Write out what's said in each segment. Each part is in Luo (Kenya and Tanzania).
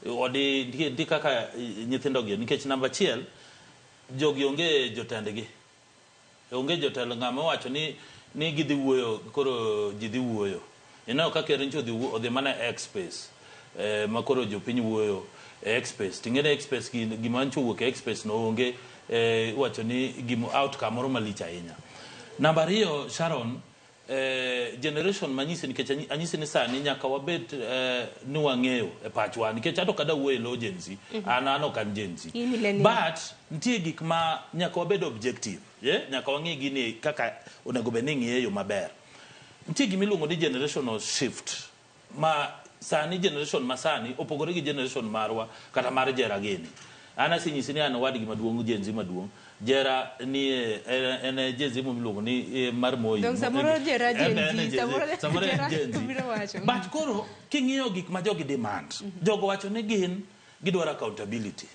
Odi nitie kaka nyithindo gi nikech namba achiel jogi onge jotendgi. Onge jotelo ng'ama owacho ni gidhi wuoyo koro ji dhi wuoyo. Ineno ka ker nyocha odhi mana e X space ma koro jopiny wuoyo e X space. Ting'e ni X space gima nyocha owuok e X space no onge iwacho ni gima outcome moro malich ahinya. Namba ariyo Sharon, generation manyisi nikech anyisi ni sani nyaka wabed ni wang'eyo e pachwa nikech ato kada wuoyo e lo Gen Z, an ok an Gen Z. In millennial. But nitie gik ma nyaka wabed objective, yeah? Nyaka wang'i gini kaka onego bed ni ing'iye e yo maber. Nitie gima iluongo ni generational shift ma sani generation ma sani opogore gi generation marwa kata mar Jera gini. An asenyisi ni an owadgi maduong' Gen Z maduong'. Jera ni en e Gen Z miluongo ni mar Moi. Dong samoro Jera Gen En Z, Gen Z. samoro Samoro en Jera Gen Z. biro wacho. But koro king'iyo gik ma jogi demand, jogo wacho ni gin gidwaro accountability.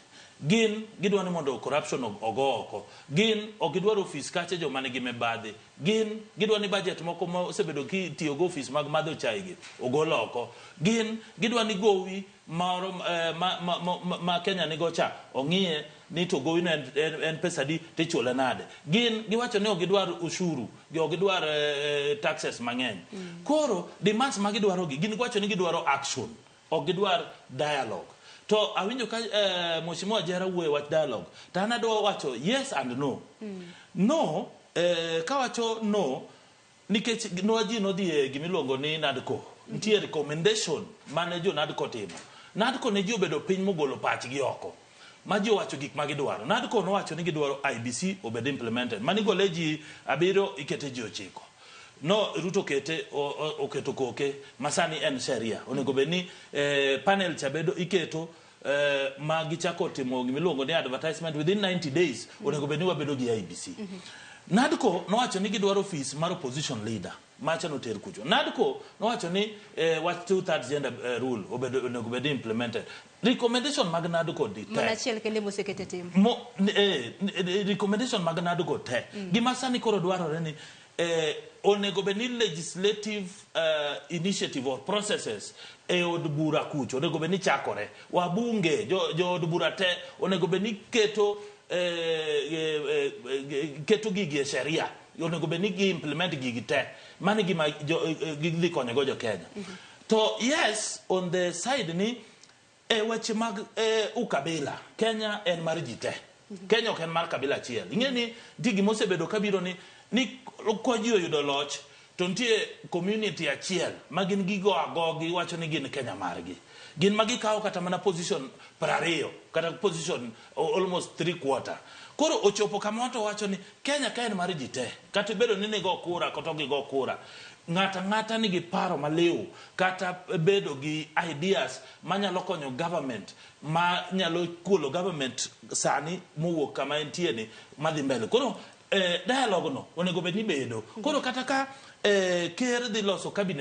Gin gidwa ni mondo corruption ogo oko. Gin ok gidwar ofis kache joma nigi mibadhi. Gin gidwa ni budget moko ma osebedo kitiyogo ofis mag madho chai gi ogol oko. Gin gidwa ni gowi moro ma Kenya nigo cha ong'iye ni to gowi no en pesa adi tichule nade. Gin giwacho ni ok gidwar ushuru, ok gidwar taxes mang'eny. Koro demands ma gidwaro gi gin giwacho ni gidwaro action. Ok gidwar dialogue. To awinjo ka Mheshimiwa Jera wuoyo e wach dialogue. To an adwa wacho yes and no. No, kawacho no, nikech nwa ji nodhi e gimiluongo ni NADCO. Nitie recommendation mane jo NADCO timo. NADCO ne ji obedo piny mogolo pachgi oko. Ma ji owacho gik ma gidwaro. NADCO nowacho ni gidwaro IEBC obed implemented. Mani gole ji 7 ikete ji 9. No Ruto kete oketo koke ma sani en sheria. Onego bed ni panel cha bedo iketo ma gichako timo gimiluongo ni advertisement within 90 days. Onego bed ni wabedo gi IEBC. NADCO nowacho ni gidwaro ofis mar opposition leader. Macha noter kucho. NADCO nowacho ni wach 2/3 gender rule obedo onego bed ni implemented. Recommendation mag NADCO di te. Mana achiel kende mosekete tim. Recommendation mag NADCO te. Gima sani koro dwarore ni onego bed ni legislative initiative or processes e od bura kucho onego bed ni chakore. Wabunge, jo od bura te onego bed ni keto gigi e sheria. Onego bed ni gi implement gigi te. Mano e gima gidhi konyo go jo Kenya. To yes, on the side ni e weche mag ukabila, Kenya en mar ji te. Kenya ok en mar kabila achiel. Ing'e ni nitie gima osebedo kabiro ni ko ji oyudo loch to nitie community achiel ma gin gigo ago giwacho ni gin Kenya margi. Gin ma gikawo kata mana position 20 kata position almost 3/4. Koro ochopo kama wato wacho ni Kenya ka en mar ji te. Kata ibedo ni nigo kura kata ok gigo kura. Ng'ato ang'ata nigi paro maliw kata bedo gi ideas manyalo konyo government ma nyalo kuolo government sani mowuok kama entie ni madhi mbele. Koro dialogue no onego bed ni bedo. Koro kata ka ker dhi loso cabinet